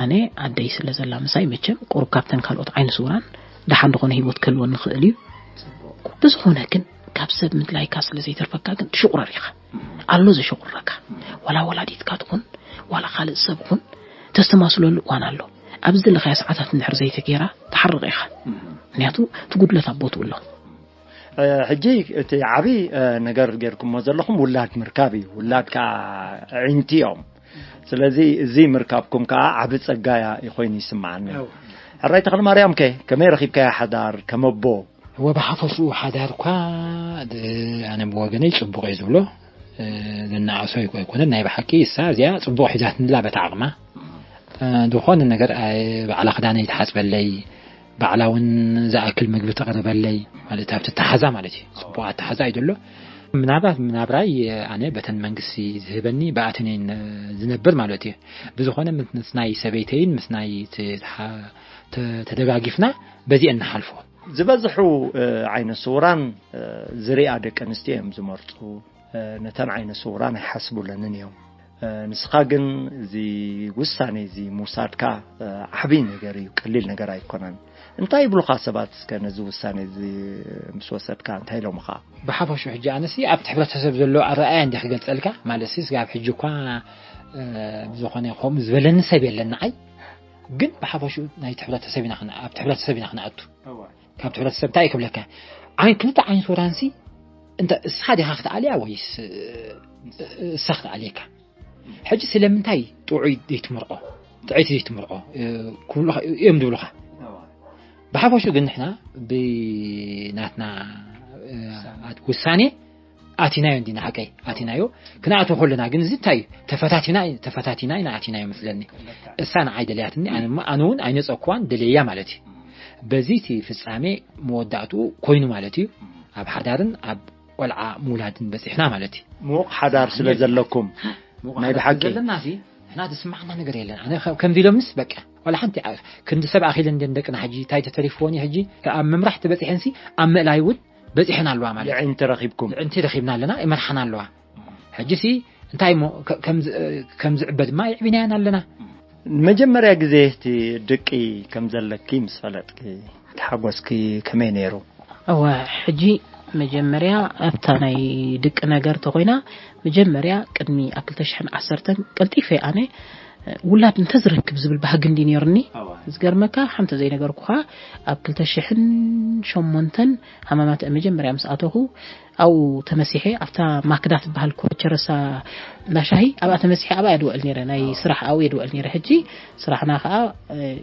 ኣነ ኣደይ ስለ ዘላ ምሳይ መቸም ቁሩብ ካብተን ካልኦት ዓይኒ ስውራን ደሓን ዝኾነ ሂወት ክህልወኒ ይኽእል እዩ። ብዝኾነ ግን ካብ ሰብ ምድላይካ ስለ ዘይተርፈካ ግን ትሽቑረር ኢኻ። ኣሎ ዘሽቑረካ ዋላ ወላዲትካ ትኹን ዋላ ካልእ ሰብ ኹን ተስተማስለሉ እዋን ኣሎ። ኣብዚ ዘለኻዮ ሰዓታት እንድሕር ዘይተገይራ ትሓርቕ ኢኻ። ምክንያቱ እቲ ጉድለት ኣብ ቦትኡ ኣሎ። ሕጂ እቲ ዓብዪ ነገር ጌርኩሞ ዘለኹም ውላድ ምርካብ እዩ። ውላድ ከዓ ኣዒንቲ እዮም። ስለዚ እዚ ምርካብኩም ከዓ ዓቢ ጸጋ እዩ ኮይኑ ይስምዓኒ። ሕራይ ተኽለ ማርያም ከ ከመይ ረኺብካያ ሓዳር ከም ኣቦ? እወ ብሓፈሽኡ ሓዳር እኳ ኣነ ብወገነይ ጽቡቕ እየ ዝብሎ። ዝነኣሶ ኣይኮነን ናይ ብሓቂ እሳ እዚኣ ጽቡቕ ሒዛትንላ በታ ዓቕማ። ዝኾነ ነገር ባዕላ ክዳነይ ትሓጽበለይ፣ ባዕላ እውን ዝኣክል ምግቢ ተቕርበለይ ማለት ኣብቲ ኣተሓዛ ማለት እዩ። ጽቡቕ ኣተሓዛ እዩ ዘሎ። ምናልባት ምናብራይ ኣነ በተን መንግስቲ ዝህበኒ ብኣተን እየ ዝነብር ማለት እዩ። ብዝኾነ ምስ ናይ ሰበይተይን ምስ ናይ ተደጋጊፍና በዚአን ንሓልፎ። ዝበዝሑ ዓይነ ስውራን ዝሪኣ ደቂ ኣንስትዮ እዮም ዝመርፁ። ነተን ዓይነ ስውራን ኣይሓስቡለንን እዮም። ንስኻ ግን እዚ ውሳኔ እዚ ምውሳድካ ዓብዪ ነገር እዩ፣ ቀሊል ነገር ኣይኮነን። እንታይ ይብሉኻ ሰባት እስከ ነዚ ውሳኔ እዚ ምስ ወሰድካ እንታይ ኢሎምኻ? ብሓፈሹ ሕጂ ኣነሲ ኣብቲ ሕብረተሰብ ዘሎ ኣረኣያ እንዲ ክገልጸልካ ማለት ሲ ስጋብ ሕጂ እኳ ብዝኾነ ከምኡ ዝበለኒ ሰብ የለን ንዓይ። ግን ብሓፈሹ ናይቲ ሕብረተሰብ ኢና ክን ኣብቲ ሕብረተሰብ ኢና ክንኣቱ። ካብቲ ሕብረተሰብ እንታይ ክብለካ? ዓይን ክልተ ዓይን ሶራንሲ እንተ እስኻ ዲኻ ክትኣልያ ወይስ እሳ ክትኣልየካ? ሕጂ ስለምንታይ ጥዑይ ዘይትምርዖ፣ ጥዕይቲ ዘይትምርዖ ክብሉኻ እዮም ዝብሉኻ። ብሓፈሹ ግን ንሕና ብናትና ውሳኔ ኣቲናዮ እንዲና ሓቀይ ኣቲናዮ። ክንኣቶ ከለና ግን እዚ እንታይ እዩ? ተፈታቲና ተፈታቲና ኢና ኣቲናዮ መስለኒ። እሳ ንዓይ ደልያትኒ፣ ኣነ እውን ኣይነጸኩዋን ደልየያ ማለት እዩ። በዚ እቲ ፍጻሜ መወዳእትኡ ኮይኑ ማለት እዩ። ኣብ ሓዳርን ኣብ ቆልዓ ምውላድን በጺሕና ማለት እዩ። ምዉቕ ሓዳር ስለ ዘለኩም ናይ ብሓቂ ዘለናሲ ንሕና ዝስማዓና ነገር የለን። ኣነ ከምዚ ኢሎምንስ በቃ ዋላ ሓንቲ ክንዲ ሰብ ኣኺለ እንደ ደቅና ሕጂ እንታይ ተተሪፍዎን እዩ ሕጂ ኣብ ምምራሕ ተበጺሐንሲ ኣብ ምእላይ እውን በጺሐን ኣለዋ ማለት እዩ። ይዕንቲ ረኺብኩም። ይዕንቲ ረኺብና ኣለና፣ ይመርሓና ኣለዋ። ሕጂ ሲ እንታይ እሞ ከም ዝዕበ ድማ ይዕቢናያን ኣለና። መጀመርያ ግዜ እቲ ድቂ ከም ዘለኪ ምስ ፈለጥኪ ተሓጎስኪ ከመይ ነይሩ? እወ፣ ሕጂ መጀመርያ ኣብታ ናይ ድቂ ነገር ተኾይና መጀመርያ ቅድሚ ኣብ ክልተ ሽሕን ዓሰርተን ቀልጢፈ ኣነ ውላድ እንተዝረክብ ዝብል ባህጊ እንዲ ነይሩኒ። ዝገርመካ ሓንቲ ዘይነገርኩኻ ኣብ ክልተ ሽሕን ሸሞንተን ሃማማት መጀመርያ ምስ ኣተኹ ኣብኡ ተመሲሐ ኣብታ ማክዳ ትበሃል ኮቸረሳ እንዳሻሂ ኣብኣ ተመሲሐ ኣብኣ የድወዕል ነይረ ናይ ስራሕ ኣብኡ የድወዕል ነይረ። ሕጂ ስራሕና ከዓ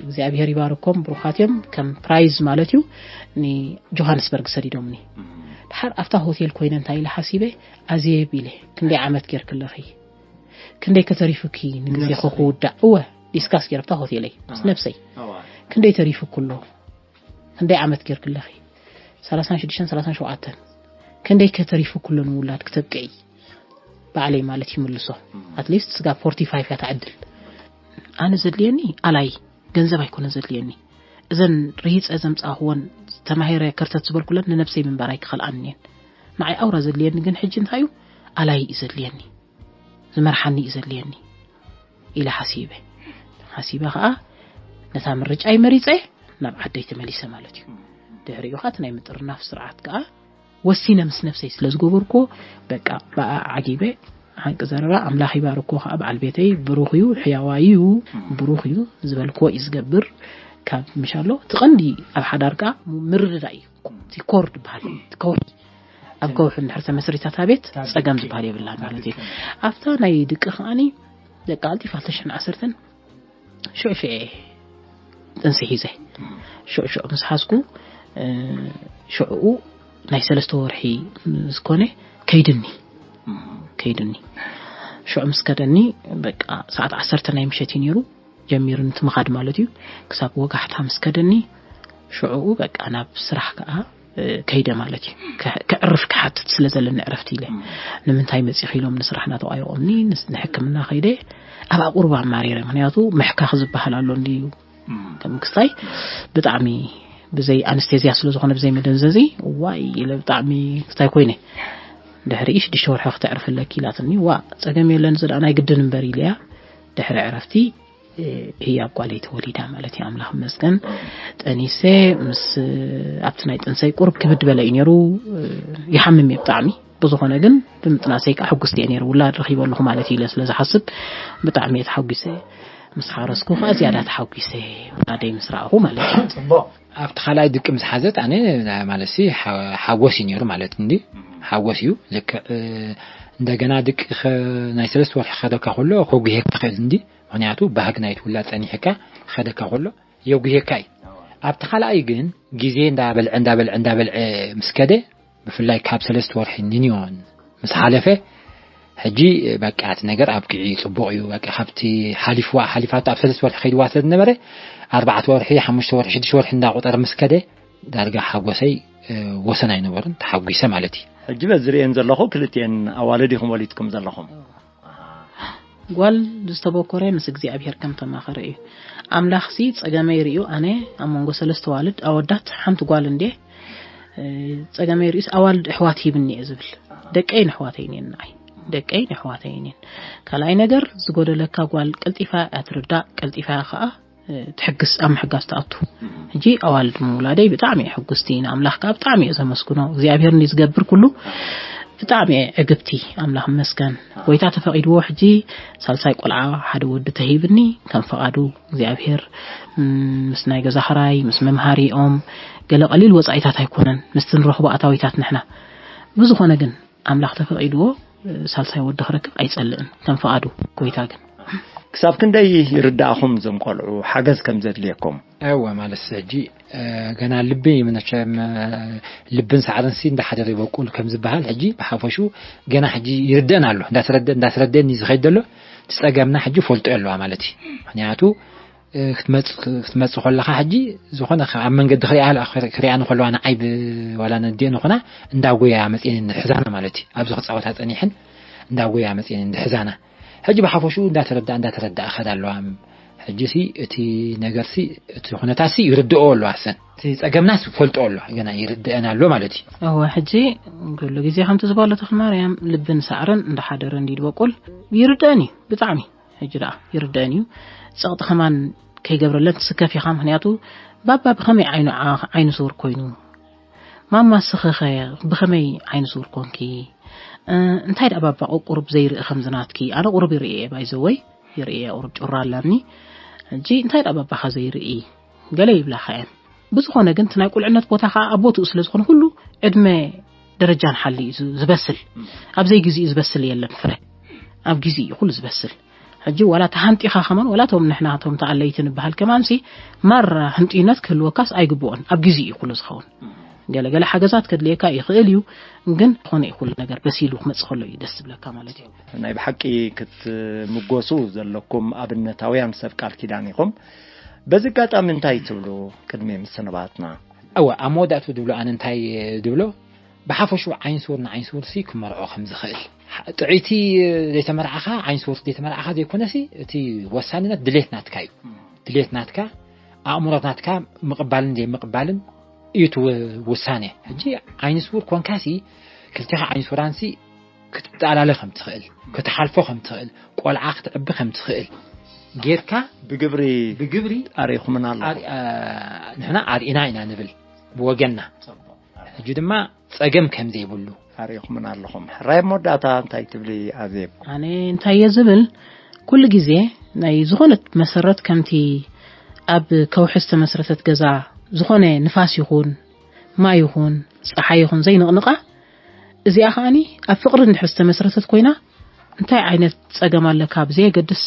እግዚኣብሔር ይባርኮም ብሩኻት እዮም ከም ፕራይዝ ማለት እዩ ንጆሃንስበርግ ሰዲዶምኒ። ድሓር ኣብታ ሆቴል ኮይነ እንታይ ኢለ ሓሲበ ኣዜብ ኢለ ክንደይ ዓመት ጌርክለኺ ክንደይ ከተሪፉኪ ንግዜ ክውዳእ እወ ዲስካስ ጌረ ኣብታ ሆቴለይ ምስ ነብሰይ ክንደይ ተሪፉ ኩሎ ክንደይ ዓመት ጌርክለኺ ሰላሳን ሽዱሽተን ሰላሳን ሸውዓተን ክንደይ ከተሪፉ ኩሎ ንምውላድ ክተብቅዒ ባዕለይ ማለት ይምልሶ ኣትሊስት ስጋ ፎርቲ ፋይቭ እያ ትዕድል ኣነ ዘድልየኒ ኣላይ ገንዘብ ኣይኮነ ዘድልየኒ እዘን ርሂፀ ዘምፃእክወን ተማሂረ ከርተት ዝበልኩለን ንነብሰይ ምንባር ኣይክኸልኣንን እየን ንዓይ ኣውራ ዘድልየኒ ግን ሕጂ እንታይ እዩ ኣላይ እዩ ዘድልየኒ ዝመርሓኒ እዩ ዘድልየኒ ኢለ ሓሲበ ሓሲበ ከዓ ነታ ምርጫይ መሪፀ ናብ ዓደይ ተመሊሰ ማለት እዩ ድሕሪኡ ከዓ እቲ ናይ ምጥርናፍ ስርዓት ከዓ ወሲነ ምስ ነብሰይ ስለ ዝገበርኩ በቃ ብኣ ዓጊበ ሓቂ ዘረባ ኣምላኽ ይባርኮ ከዓ በዓል ቤተይ ብሩኽ እዩ ሕያዋይ እዩ ብሩኽ እዩ ዝበልክዎ እዩ ዝገብር ካብ ምሻሎ እቲ ቀንዲ ኣብ ሓዳር ከዓ ምርድዳእ እዩ እቲ ኮር ዝበሃል እቲ ከውሒ ኣብ ከውሒ እንድሕር ተመስሪታ እታ ቤት ጸገም ዝበሃል የብላን ማለት እዩ ኣብታ ናይ ድቂ ከዓኒ ደቂ ኣልጢፍ ኣልተ ሽሕን ዓሰርተን ሽዑ ሽዑ ጥንሲ ሒዘ ሽዑ ሽዑ ምስ ሓዝኩ ሽዑኡ ናይ ሰለስተ ወርሒ ምስ ኮነ ከይድኒ ከይድኒ ሽዑ ምስ ከደኒ በቃ ሰዓት ዓሰርተ ናይ ምሸት እዩ ነይሩ ጀሚሩ ንትምኻድ ማለት እዩ ክሳብ ወጋሕታ ምስ ከደኒ ሽዑኡ በቃ ናብ ስራሕ ከዓ ከይደ ማለት እዩ ከዕርፍ ክሓትት ስለ ዘለኒ ዕረፍቲ ኢለ ንምንታይ መፂኺ ኢሎም ንስራሕ እናተቋየቆምኒ ንሕክምና ከይደ ኣብ ኣቁርባ ኣማሪረ ምክንያቱ ምሕካኽ ዝበሃል ኣሎ እንድዩ ከም ክስታይ ብጣዕሚ ብዘይ ኣንስቴዝያ ስለ ዝኾነ ብዘይ መደንዘዚ ዋይ ኢለ ብጣዕሚ ክስታይ ኮይነ ድሕሪ ሽዱሽተ ወርሒ ክተዕርፍለኪ ኢላትኒ ዋ ፀገም የለን ዝዳ ናይ ግድን እምበር ኢለያ ድሕሪ ዕረፍቲ ህያብ ጓለይ ተወሊዳ ማለት እዩ ኣምላኽ መስገን ጠኒሰ ምስ ኣብቲ ናይ ጥንሰይ ቁርብ ክብድ በለ እዩ ነይሩ ይሓምም እየ ብጣዕሚ ብዝኾነ ግን ብምጥናሰይ ከዓ ሕጉስቲ እየ ነይሩ ውላድ ረኺበ ኣለኹ ማለት እዩ ኢለ ስለ ዝሓስብ ብጣዕሚ እየ ተሓጒሰ ምስ ሓረስኩ ከዓ ዝያዳ ተሓጒሰ ውላደይ ምስ ረኣኹ ማለት እዩ ኣብቲ ካልኣይ ድቂ ምስ ሓዘት ኣነ ማለት ሓጎስ እዩ ነይሩ ማለት እንዲ ሓጎስ እዩ ልክዕ እንደገና ድቂ ናይ ሰለስተ ወርሒ ከደካ ከሎ ከጉሄካ ክእል እንዲ ምክንያቱ ባህግ ናይ ትውላድ ጸኒሕካ ከደካ ከሎ የጉሄካ እዩ ኣብቲ ካልኣይ ግን ግዜ እንዳበልዐ እንዳበልዐ እንዳበልዐ ምስ ከደ ብፍላይ ካብ ሰለስተ ወርሒ ንንዮን ምስ ሓለፈ ሕጂ በቃ እቲ ነገር ኣብቂዑ እዩ ጽቡቕ እዩ በቃ ካብቲ ሓሊፍዋ ሓሊፋቶ ኣብ ሰለስተ ወርሒ ከይድዋ ስለ ዝነበረ ኣርባዕተ ወርሒ ሓሙሽተ ወርሒ ሽዱሽተ ወርሒ እንዳቆጠረ ምስ ከደ ዳርጋ ሓጎሰይ ወሰን ኣይነበሩን ተሓጒሰ ማለት እዩ ሕጂ በዚ ርእየን ዘለኹ ክልቲኤን ኣዋልድ ኢኹም ወሊድኩም ዘለኹም ጓል ዝተበኮረ ምስ እግዚኣብሔር ከም ተማኸረ እዩ ኣምላኽሲ ጸገመይ ርእዩ ኣነ ኣብ መንጎ ሰለስተ ዋልድ ኣወዳት ሓንቲ ጓል እንዴ ጸገመይ ርእስ ኣዋልድ ኣሕዋት ሂብኒ እየ ዝብል። ደቀይን ኣሕዋተይን እየን ንዓይ። ደቀይን ኣሕዋተይን እየን። ካልኣይ ነገር፣ ዝጎደለካ ጓል ቀልጢፋ እያ ትርዳእ፣ ቀልጢፋ እያ ከኣ ትሕግስ፣ ኣብ ምሕጋዝ ትኣቱ። ሕጂ ኣዋልድ ምውላደይ ብጣዕሚ እየ ሕጉስቲ፣ ንኣምላኽ ከኣ ብጣዕሚ እየ ዘመስግኖ። እግዚኣብሔር እንዲ ዝገብር ኩሉ ብጣዕሚ እየ ዕግብቲ፣ ኣምላኽ ይመስገን። ጎይታ ተፈቒድዎ ሕጂ ሳልሳይ ቆልዓ ሓደ ወዲ ተሂብኒ፣ ከም ፈቓዱ እግዚኣብሔር፣ ም፣ ምስ ናይ ገዛ ኽራይ፣ ምስ መምሃሪኦም፣ ገለ ቀሊል ወጻኢታት ኣይኮነን፣ ምስቲ ንረኽቦ ኣታዊታት ንሕና። ብዝኾነ ግን ኣምላኽ ተፈቒድዎ ሳልሳይ ወዲ ክረክብ ኣይጸልእን፣ ከም ፈቓዱ ጎይታ ግን። ክሳብ ክንደይ ይርዳእኹም እዞም ቆልዑ ሓገዝ ከም ዘድልየኩም? እወ፣ ማለት ሕጂ፣ እ፣ ገና ልቢ መቸም፣ እ፣ ልብን ሳዕርን ሲ እንዳሓደረ ይበቁል ከም ዝበሃል፣ ሕጂ ብሓፈሹ ገና ሕጂ ይርደን ኣሎ። እንዳተረደ-፣ እንዳተረደኒ ዝኸይድ ዘሎ፣ እቲ ጸገምና ሕጂ ፈልጦ ኣለዋ ማለት እዩ። ምኽንያቱ፣ እ፣ ክትመጽ-፣ ክትመጽእ ከለኻ ሕጂ ዝኾነ ከ-፣ ኣብ መንገዲ ክሪኣ፣ ክሪኣኒ ከለዋ ንዓይ ብ-፣ ዋላ ነዲአን ይኹና እንዳጎያ መጺአን እንድሕዛና ማለት እዩ። ኣብዚ ክጻወታ ጸኒሐን እንዳጎያ መጺአን እንድሕዛና። ሕጂ ብሓፈሹ እንዳተረዳ-፣ እንዳተረዳእ ከዳ ኣለዋ። ሕጂ ሲ እቲ ነገር ሲ፣ እቲ ኩነታት ሲ ይርድኦ ኣለዋ ሰን። እቲ ጸገምናስ ፈልጦ ኣሎ፣ ገና ይርድአን ኣሎ ማለት እዩ። እወ፣ ሕጂ ኩሉ ግዜ ከምቲ ዝበሎ ተኽለ ማርያም ልብን ሳዕርን እንዳሓደረ እንዲ በቁል ይርድአን እዩ ብጣዕሚ። ሕጂ ደኣ ይርድአን እዩ። ጸቕጢ ከማን ከይገብረለን ትስከፍ ኢኻ። ምኽንያቱ ባባ ብኸመይ ዓይኑ ዓ-፣ ዓይኑ ስውር ኮይኑ? ማማ ስኽኸ ብኸመይ ዓይኑ ስውር ኮንኪ? እ፣ እንታይ ደኣ ባባ ቁ-፣ ቁሩብ ዘይርኢ ከምዚ ናትኪ? ኣነ ቁሩብ ይርኢ እየ፣ ባይዘወይ ይርኢ እየ፣ ቁሩብ ጩራ ኣለኒ። ሕጂ እንታይ ደኣ ባባኻ ዘይርኢ? ገለ ይብላኻ እየን። ብዝኾነ ግን እቲ ናይ ቁልዕነት ቦታ ኸኣ ኣብ ቦትኡ ስለ ዝኾነ ኩሉ ዕድመ ደረጃን ሓሊ እዩ ዝ-፣ ዝበስል። ኣብ ዘይግዚኡ ዝበስል የለን ፍረ። ኣብ ግዜ እዩ ኩሉ ዝበስል። ሕጂ ዋላ ተሃንጢኻ ከማን፣ ዋላ እቶም ንሕና እቶም ተኣለይቲ ንበሃል ከማንሲ፣ ማራ ህንጡይነት ክህልወካስ ኣይግብኦን። ኣብ ግዜ እዩ ኩሉ ዝኸውን። ገለ ገለ ሓገዛት ከድልየካ ይኽእል እዩ፣ ግን ዝኾነ እዩ ኩሉ ነገር በሲሉ ክመጽእ ከሎ እዩ ደስ ዝብለካ ማለት እዩ። ናይ ብሓቂ ክትምጎሱ ዘለኩም ኣብነታውያን ሰብ ቃል ኪዳን ኢኹም። በዚ ኣጋጣሚ እንታይ ትብሉ ቅድሚ ምስንባትና? እወ፣ ኣብ መወዳእቱ ድብሎ ኣነ እንታይ ድብሎ፣ ብሓፈሹ ዓይን ስውር ንዓይን ስውር ሲ ክመርዖ ከም ዝኽእል። ጥዕይቲ ዘይተመርዓኻ፣ ዓይን ስውር ዘይተመርዓኻ ዘይኮነሲ፣ እቲ ወሳንነት ድሌት ናትካ እዩ። ድሌት ናትካ፣ ኣእምሮ ናትካ ምቕባልን ዘይምቕባልን እዩ እቲ ው-፣ ውሳኔ። ሕጂ ዓይን ስውር ኮንካሲ፣ ክልቴኻ ዓይን ስውራንሲ ክትጠላለ ከም ትኽእል፣ ክትሓልፎ ከም ትኽእል፣ ቆልዓ ክትዕቢ ከም ትኽእል ጌርካ ብግብሪ ብግብሪ ኣሪኹምና ኣለኹም። ኣር-፣ ኣ፣ ንሕና ኣርኢና ኢና ንብል ብወገንና። ሕጂ ድማ ጸገም ከም ዘይብሉ ኣሪኹምና ኣለኹም። ሕራይ መወዳእታ እንታይ ትብሊ ኣዜብ? ኣነ እንታይ እየ ዝብል፣ ኩሉ ግዜ ናይ ዝኾነት መሰረት ከምቲ ኣብ ከውሒ ዝተመስረተት ገዛ ዝኾነ ንፋስ ይኹን፣ ማይ ይኹን፣ ጸሓይ ይኹን ዘይንቕንቓ፣ እዚኣ ከኣኒ ኣብ ፍቕሪ እንድሕር ዝተመስረተት ኮይና፣ እንታይ ዓይነት ጸገም ኣለካ ብዘየገድስ፣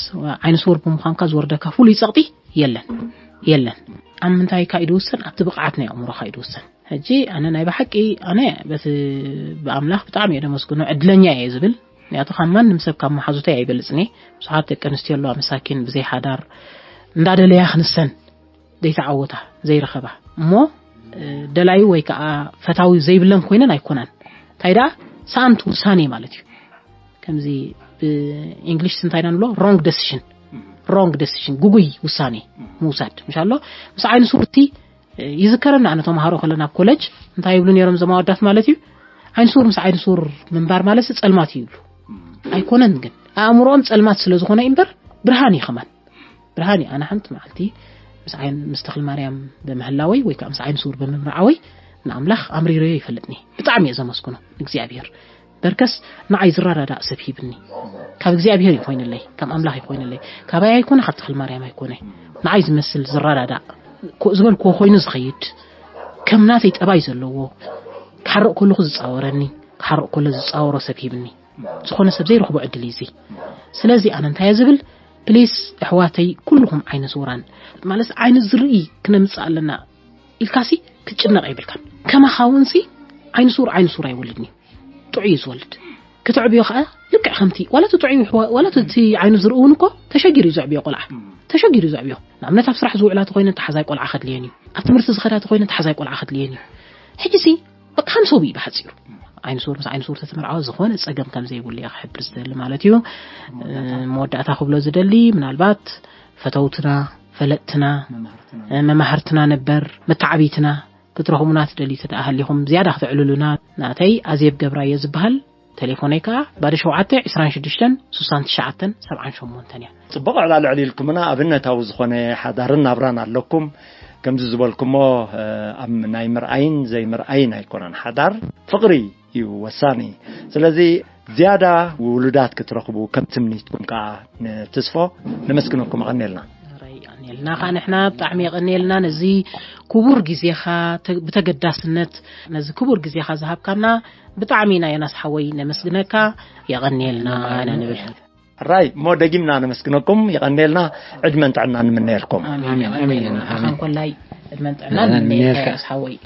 ዓይነ ስውር ብምዃንካ ዝወርደካ ፍሉይ ጸቕጢ የለን። የለን። ኣብ ምንታይ ኢኻ እዩ ዝውሰን? ኣብቲ ብቕዓት ናይ ኣእምሮኻ እዩ ዝውሰን። ሕጂ ኣነ ናይ ብሓቂ፣ ኣነ በቲ ብኣምላኽ ብጣዕሚ እየ ደመስግኖ፣ ዕድለኛ እየ ዝብል። ምክንያቱ ካብ ማንም ሰብ ካብ መሓዙተይ ኣይበልጽን እየ። ብዙሓት ደቂ ኣንስትዮ ኣለዋ መሳኪን ብዘይ ሓዳር እንዳደለያ ክንሰን ዘይተዓወታ፣ ዘይረኸባ። እሞ፣ እ፣ ደላዩ ወይ ከዓ ፈታዊ ዘይብለን ኮይነን ኣይኮናን። እንታይ ደኣ? ሰኣንቲ ውሳኔ ማለት እዩ። ከምዚ ብእንግሊሽ እንታይ ኢና ንብሎ? ሮንግ ደሲሽን። ሮንግ ደሲሽን፣ ግጉይ ውሳኔ ምውሳድ። ምሽ ኣሎ፣ ምስ ዓይኒ ስውርቲ፣ እ፣ ይዝከረና፣ ኣነ ተምሃሮ ከለና ኣብ ኮለጅ እንታይ ይብሉ ነይሮም እዞም ኣወዳት ማለት እዩ? ዓይኒ ስውር ምስ ዓይኒ ስውር ምንባር ማለት ጸልማት እዩ ይብሉ። ኣይኮነን ግን፣ ኣእምሮኦም ጸልማት ስለ ዝኾነ እዩ እምበር፣ ብርሃን እዩ ከማን። ብርሃን እዩ። ኣነ ሓንቲ መዓልቲ ምስ ዓይን-፣ ምስ ተኽለ ማርያም ብምህላወይ ወይ ከዓ ምስ ዓይኒ ስውር ብምምርዓወይ ንኣምላኽ ኣምሪረዮ ይፈልጥኒ። ብጣዕሚ እየ ዘመስግኖ ንእግዚኣብሔር። በርከስ ንዓይ ዝረዳዳእ ሰብ ሂብኒ። ካብ እግዚኣብሔር እዩ ኮይንለይ፣ ካብ ኣምላኽ እዩ ኮይንለይ። ካባይ ኣይኮነ፣ ካብ ተኽለ ማርያም ኣይኮነ። ንዓይ ዝመስል ዝረዳዳእ፣ ኮ-፣ ዝበልክዎ ኮይኑ ዝኸይድ፣ ከም ናተይ ጠባይ ዘለዎ፣ ክሓርቕ ከለኹ ዝጻወረኒ፣ ክሓርቕ ከሎ ዝጻወሮ ሰብ ሂብኒ። ዝኾነ ሰብ ዘይረኽቦ ዕድል እዩ እዚ። ስለዚ ኣነ እንታይ እየ ዝብል፣ ፕሊስ ኣሕዋተይ ኩልኹም ዓይነ ስውራን፣ ማለት ዓይኒ ዝርኢ ክነምጽእ ኣለና ኢልካሲ ክትጭነቕ የብልካን። ከማኻ እውንሲ ዓይኒ ስውር ዓይኒ ስውር ኣይወልድን እዩ። ጥዑይ እዩ ዝወልድ። ክትዕብዮ ኸኣ ልክዕ ከምቲ፣ ዋላ እቲ ጥዑይ ይሕዋ-፣ ዋላ እቲ ዓይኑ ዝርኢ እውን እኮ ተሸጊሩ እዩ ዘዕብዮ ቆልዓ። ተሸጊሩ እዩ ዘዕብዮ። ንኣብነት ኣብ ስራሕ ዝውዕላ ተኾይነ ተሓዛይ ቆልዓ ከድልየን እዩ። ኣብ ትምህርቲ ዝኸዳ ተኾይነ ተሓዛይ ቆልዓ ከድልየን እዩ። ሕጂሲ በቃ ከም ሰብ እዩ ብሓጺሩ። ዓይኒ ስውር ምስ ዓይኒ ስውር ተተመርዓወ ዝኾነ ጸገም ከም ዘይብሉ እየ ክሕብር ዝደሊ ማለት እዩ። መወዳእታ ክብሎ ዝደሊ ምናልባት ፈተውትና፣ ፈለጥትና፣ መማህርትና። መማህርትና ነበር፣ መተዓቢትና፣ ክትረኽቡና ትደልዩ ተደኣ ሃሊኹም ዝያዳ ክተዕልሉና፣ ናተይ ኣዜብ ገብራዮ ዝበሃል። ተሌፎነይ ከኣ ባዶ ሸውዓተ ዕስራን ሽዱሽተን ስሳን ትሽዓተን ሰብዓን ሸሞንተን እያ። ጽቡቕ ዕላል ዕሊልኩምና፣ ኣብነታዊ ዝኾነ ሓዳርን ናብራን ኣለኩም። ከምዚ ዝበልኩሞ፣ እ፣ ኣብ ናይ ምርኣይን ዘይምርኣይን ኣይኮነን ሓዳር፣ ፍቕሪ እዩ ወሳኒ። ስለዚ ዝያዳ ውሉዳት ክትረኽቡ ከም ትምኒትኩም ከኣ ንትስፎ። ነመስግነኩም፣ ኣቐንየልና። ራይ፣ የቐንየልና። ከኣ ንሕና ብጣዕሚ የቐንየልና ነዚ ክቡር ግዜኻ፣ ተ-፣ ብተገዳስነት ነዚ ክቡር ግዜኻ ዝሃብካና ብጣዕሚ ኢና ዮናስ ሓወይ ነመስግነካ። የቐንየልና ኢና ንብል። ራይ፣ እሞ ደጊምና ነመስግነኩም፣ የቐንየልና። ዕድመን ጥዕናን ንምነየልኩም። ኣሜን፣ ኣሜን፣ ኣሜን። ኣሜን። ኣኻን ኮላይ ዕድመን ጥዕናን ኣሜን። ንምነየልካ ዮናስ ሓወይ።